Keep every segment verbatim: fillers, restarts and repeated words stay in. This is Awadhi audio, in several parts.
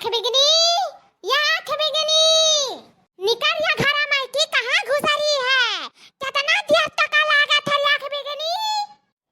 आँख बिगनी, या आँख बिगनी, निकर या घरा में की कहाँ घुसरी है? केतना देर तक लागत है आँख बिगनी।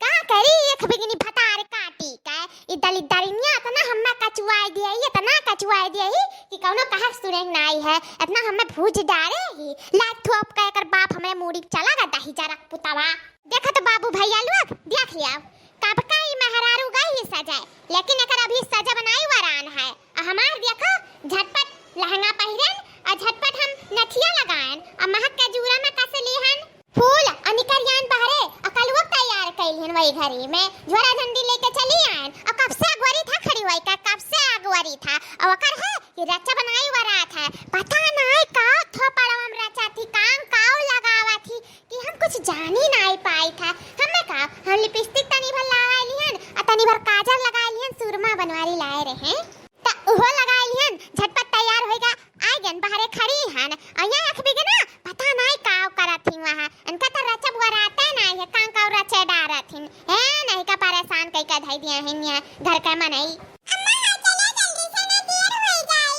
का करी आँख बिगनी भतार काटी के, ई दलिद्दरिनिया एतना हम्मे कचुआइ दिया ही, एतना कचुआइ दिया ही कि कउनो कहक सुनेक नाई है, एतना हम्मे भूज डारे ही, लात थोप के एकर बाप हमरे मूड़ी पे चला गा दहिजरक पुतवा। देखत बाबू भइया लोग, देख लिया, कब का ई मेहरारू गई ही सजाए, लेकिन एकर अभी सजब नाई वरान है। आ हमार देखो, झटपट लहंगा पहिरन और झटपट हम नथिया लगाएन और महक के जूरा में कस लिहन फूल और निकर जान बहरे और कलुआ तैयार कइलिहन वही घरी में, झोरा झंडी लेके चली आएन। और कब से अगवरी था खड़ी हुई का, कब से अगवरी था। और ओकर है कि रचा बनाई वरात है, पता नाई का थोपड़वा में रचा थी, काम काऊ लगावा थी कि हम कुछ जानी नाई पाई था। हमें का, हम लिपस्टिक तनी भर लगाई लिहन और तनी भर काजल लगाई लिहन, सुरमा बनवारी लाए रहे। त उहो लगाई लिहन, झटपट तैयार होइगा, आइ गन बहरे खड़ी हन। अइया आँख बिगना, पता नाई काव करत ही वहाँ। इनका त रचब वराते नाई है, कां काव रचे डारत हिन। ए, नहीं का परेशान कई का धई दिया हिन यहाँ घर का मनई। अम्मा, हाँ, चलो जल्दी से ना देर होइ जाई।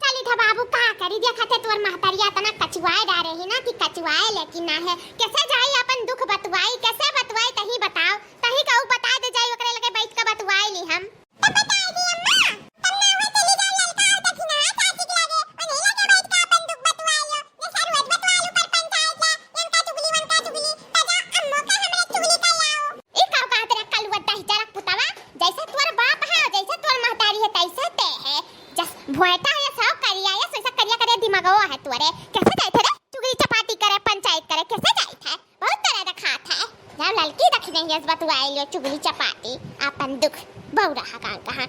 चली था बाबू, का करी, देखा थे तोर महतरिया इतना कचुआए डारे ही ना कि कचुआए लेकिन ना है। कैसे जाई अपन दुख बतुआई, कैसे बतुआई, तही बताओ, तही कहू बता दे जाई, ओकरे लगे बैठ के बतुआई ली हम। तब बताई दी अम्मा, तब ना हुआ चली जाओ ललका और दक्षिणा चाची के लगे, उन्हीं लगे बैठ के अपन दुख बतुआई लो, ये सर रोज बतुआ लो पर पंचायत ला, इनका चुगली वनका चुगली, तो जाओ अम्मो का हमरे चुगली कर लाओ। ई का कहत रे कलुआ दहिजरक पुतवा, जैसे तोर बाप है, जैसे तोर महतारी है, तैसे ते है। जस भोंयटा है, सौ करिया है, सो ऐसा करिया करिया दिमागवा है तोरे। कैसे जाए थे रे? चुगली चपाटी करे, पंचायत करे, कैसे जाए थे? बहुत तरह का खात है। जाओ ललकी दखिने यस बतुआई लियो चुगली चपाटी, अपन दुख बौरा हकान कहाँ।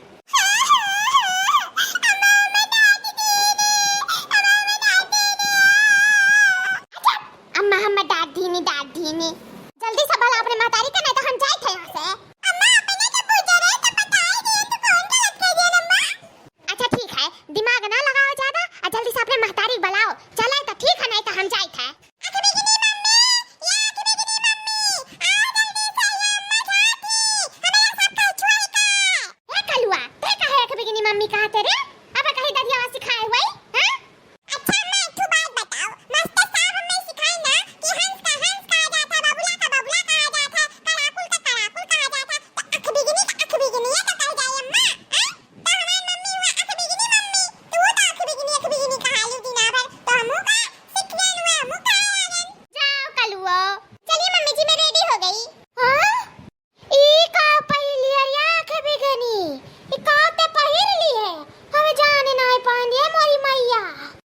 अम्मा, हमें डांट दीनी, डांट दीनी। जल्दी से भला अपने महतारी का, नहीं तो हम जाए थे यहाँ से। अम्मा, अपने के पूछे रहे तो बताई दिए, तो कौन गलत कह दिया अम्मा? अच्छा ठीक है, दिमाग ना लगाओ ज्यादा, और जल्दी से अपने महतारी बुलाओ। चले तो ठीक है, नहीं तो हम जाए थे। आँख बिगनी मम्मी, ये आँख बिगनी मम्मी, आओ जल्दी से, ये अम्मा जाती, हमारा सब कल छुआई का। ए कलुआ, ते काहे आँख बिगनी मम्मी कहा तेरे? अब कहीं ददियावा सिखाए हुए, हाँ? अच्छा अम्मा, एक ठो बात बताओ, मास्टर साहब हमें सिखाए ना कि हंस का हंस कहा जाता, बबुला का बबुला कहा जाता, कड़ाकुल का कड़ाकुल कहा जाता, तो आँख बिगनी का आँख बिगनी ये तो कह जाए अम्मा, हाँ? तो हमार मम्मी हुआ आँख बिगनी मम्मी, तू तो आँख बिगनी, आँख बिगनी कहालू दिना भर, तो हमहू का सीख लेन हुआ, हमहू कहे लागन। जाओ कलुओ। चलिए मम्मी जी, मैं रेडी हो गई। हाँ? ई का पहिर लिया रे आँख बिगनी? ई का ते पहिर ली है? हम जाने नाई पाएन मोरी मैया।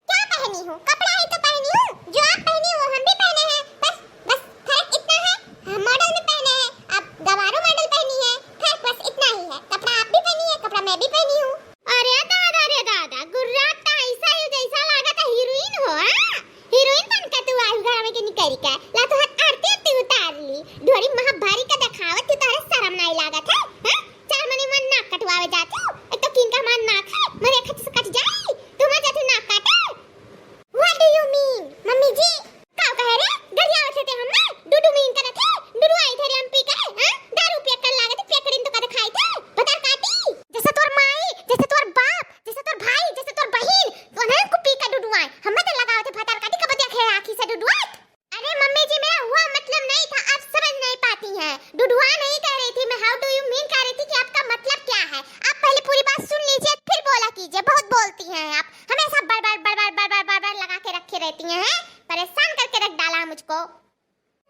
क्या पहनी हूँ? कपड़ा ही तो पहनी हूँ। जो आप पहनी हो हम भी पहने हैं। बस, बस फर्क इतना है, हम मॉडल में पहने हैं, आप गवारो मॉडल पहनी है। फर्क बस इतना ही है, कपड़ा आप भी पहनी है, कपड़ा मैं भी पहनी हूँ। अरे दादा रे दादा, गुर्रात तो ऐसा ही जैसा लागत है हीरोइन हो, हाँ? हीरोइन बन के तू आई घर में के निकल के, ला तो हाथ आरती आरती उतार ली, ढोरी महा भारी का देखावत, तू तारे शर्म नाई लागत है, हाँ? चार मनी मन नाक कटवावे जात हो, एक तो किन का हमार नाक है, मरे खत से कट जाई, तू मत जाती नाक काटे। What do you mean, mummy ji? का कहे रे? गरियावत थे हमें? डुडु मीन करत है? डुडु आई थे रे हम पी के, हाँ? दारू पियक्कड़ लागत, पियक्कड़िन तो कद खाई थे? भतार काटी? जैसे तोर माई, जैसे तोर बाप, जैसे तोर भाई, जैसे तोर बहिन, तो उन्हें को पी के डुडुआए। हमें तो लगावत है भतार काटी, कब देखे आँखी से डुडुआत? अरे मम्मी जी, मेरा हुआ मतलब नहीं था, आप समझ नहीं पाती हैं। डुडुआ नहीं कह रही थी मैं, how do you mean कह रही थी कि आपका मतलब क्या है। आप पहले पूरी बात सुन लीजिए, फिर बोला कीजिए, बहुत बोलती हैं आप। हमेशा बड़ बड़ बड़ बड़ बड़ बड़ बड़ बड़ लगा के रखे रहती हैं, हैं? परेशान करके रख डाला है मुझको।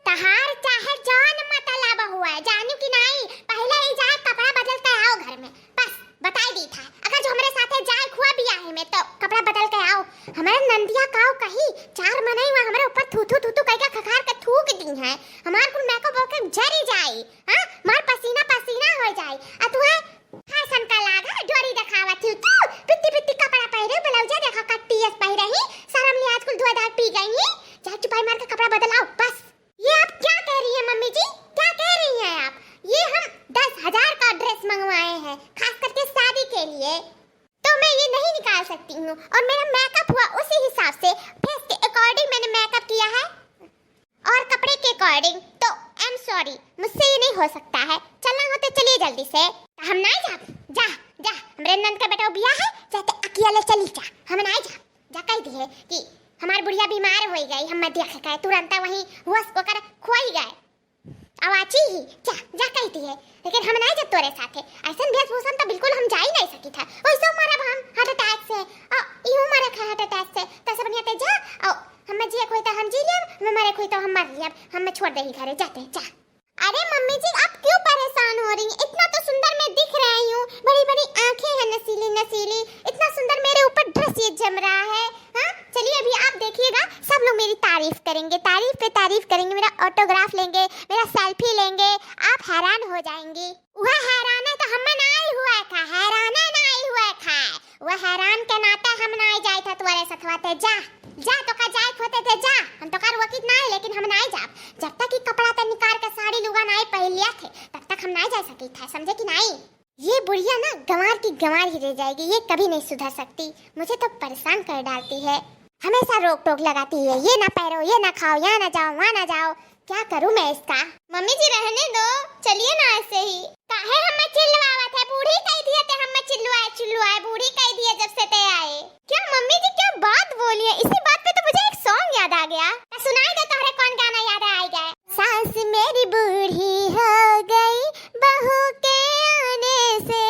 तहार चाहे जान मतलब हुआ है, जानू कि नाई? पहले ही जाए कपड़ा बदल के आओ घर में, बस बताई दी था। अगर जो हमरे साथे जाए खुआ बियाहे में तो कपड़ा बदल के आओ। हमारे नंदिया काऊ कही, चार मनई हुआ हमारे ऊपर थू थू थू थू कह के खखार के थूक दी है। हमार कुल मेकअप वेकअप जरी जाई, हाँ, मार पसीना पसीना हो जाई। आ तू है फैशन का लागा डोरी दिखावत ही तू, पित्ती पित्ती कपड़ा पहरे, ब्लाउज देखा कट्टी एस पहरे ही, शर्म लिहाज कुल धुआधार पी गई ही। जा चुपाई मार के कपड़ा बदलाओ बस। ये आप क्या कह रही हैं मम्मी जी, क्या कह रही हैं आप? ये हम दस हजार का ड्रेस मंगवाए हैं, खास करके शादी के लिए, तो मैं ये नहीं निकाल सकती हूँ। और मेरा मेकअप हुआ उसी हिसाब से, फेस के अकॉर्डिंग मैंने मेकअप किया है और कपड़े के अकॉर्डिंग। तो आई एम सॉरी, मुझसे ये नहीं हो सकता है। चलना हो तो चलिए जल्दी से। हम ना जा, जा, जा, हमरे नंद का बेटा बिया है, जाते चले चली जा, हम नाई जा, जा कह दिए कि हमार बुढ़िया बीमार होई गई, हम देख के तुरंत वहीं होश ओकर खोई गए। अब आची ही जा, जा कह दिए, लेकिन हम नाई जब तोरे साथे। ऐसन वेशभूषा में तो बिल्कुल हम जा ही नहीं सकी था। वैसे मरब हम heart attack से, और इहू मरे खा heart attack से। तो सब बढ़िया ते जा, और हमें जिए कोई तो हम जी लेब, हमें मरे कोई तो हम मर लेब, हमें छोड़ दे ही घरे, जाते जा। अरे मम्मी जी, आप क्यों परेशान हो रही हैं? इतना तो सुंदर मैं दिख रही हूँ, बड़ी बड़ी आंखें हैं नसीली नसीली, इतना सुंदर मेरे ऊपर ड्रेस ये जम रहा है। हाँ, चलिए अभी आप देखिएगा, सब लोग मेरी तारीफ करेंगे, तारीफ पे तारीफ करेंगे, मेरा ऑटोग्राफ लेंगे, मेरा सेल्फी लेंगे, आप हैरान हो जाएंगी। वह हैरान है तो हम नाई हुआ था, हैरान है नाई हुआ था, वह हैरान के नाते हम नाई जाए था तुम्हारे सथवा ते। जा, जा, तो का जाए होते थे जा, हम तो का रोकित नाई, लेकिन हम नाई जाब। जब तक कि कपड़ा ते निकाल के साड़ी लुगा नाई पहन लिया थे, तब तक हम नाई जा सकी था, समझे कि नाई? ये बुढ़िया ना गंवार की गंवार ही रह जाएगी, ये कभी नहीं सुधर सकती। मुझे तो परेशान कर डालती है, हमेशा रोक टोक लगाती है, ये ना पहनो, ये ना खाओ, यहाँ ना जाओ, वहाँ ना जाओ। क्या करूँ मैं इसका? मम्मी जी रहने दो, चलिए ना ऐसे ही। काहे हमें चिल्लवावत है? बूढ़ी कह दिए ते हमें चिल्लवाए, चिल्लवाए, बूढ़ी कह दिए जब से ते आए। क्या मम्मी जी क्या बात बोली है? इसी बात पे तो मुझे एक सॉन्ग याद आ गया। तो सुनाई दो तोहरे कौन गाना याद आएगा। सास मेरी बूढ़ी हो गई बहू के आने से,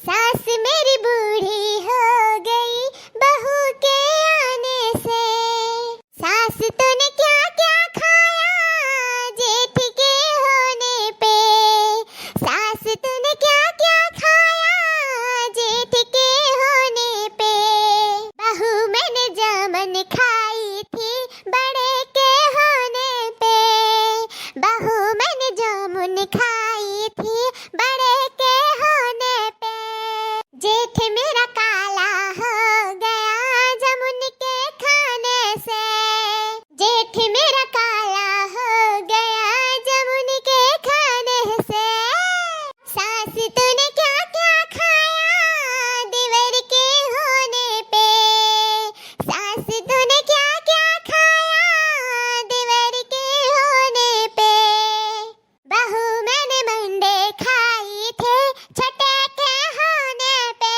सास मेरी बूढ़ी हो गई बहू के आने से, सास तूने क्या क्या खाया जेठ के होने पे, सास तूने क्या क्या खाया जेठ के होने पे, बहू मैंने जामन खाई थी बड़े के होने पे, बहू मैंने जामुन खाई थी बड़े के होने पे। जेठ मेरा काला हो गया जामुन के खाने से, जेठ मेरा काला हो गया जामुन के खाने से। सास तूने क्या क्या खाया देवर के होने पे, सास तूने क्या क्या खाया देवर के होने पे। बहू मैंने मंडे खाई थी छोटे के होने पे,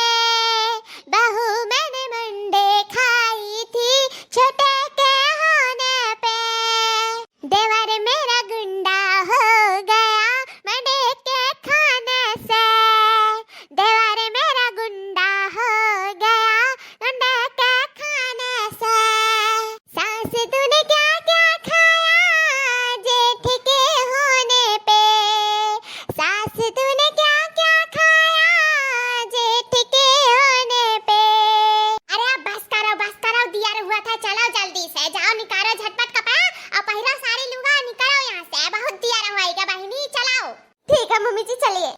बहू मैंने मंडे खाई थी छोटे के होने पे। देवर मेरा गुंडा हो गया मंडे के खाने से, देवर मेरा गुंडा हो गया मंडे के खाने से। सास तूने क्या क्या खाया जेठ के होने पे, सास तूने क्या क्या खाया जेठ के होने पे। अरे अब बस करो, बस करो, दियर हुआ था, चलो जल्दी से जाओ, निकालो झटपट कपड़ा और पहिरो साड़ी लुगा, निकलो यहाँ से, बहुत दियर हुआ है बहिनी, चलाओ। ठीक है मम्मी जी, चलिए।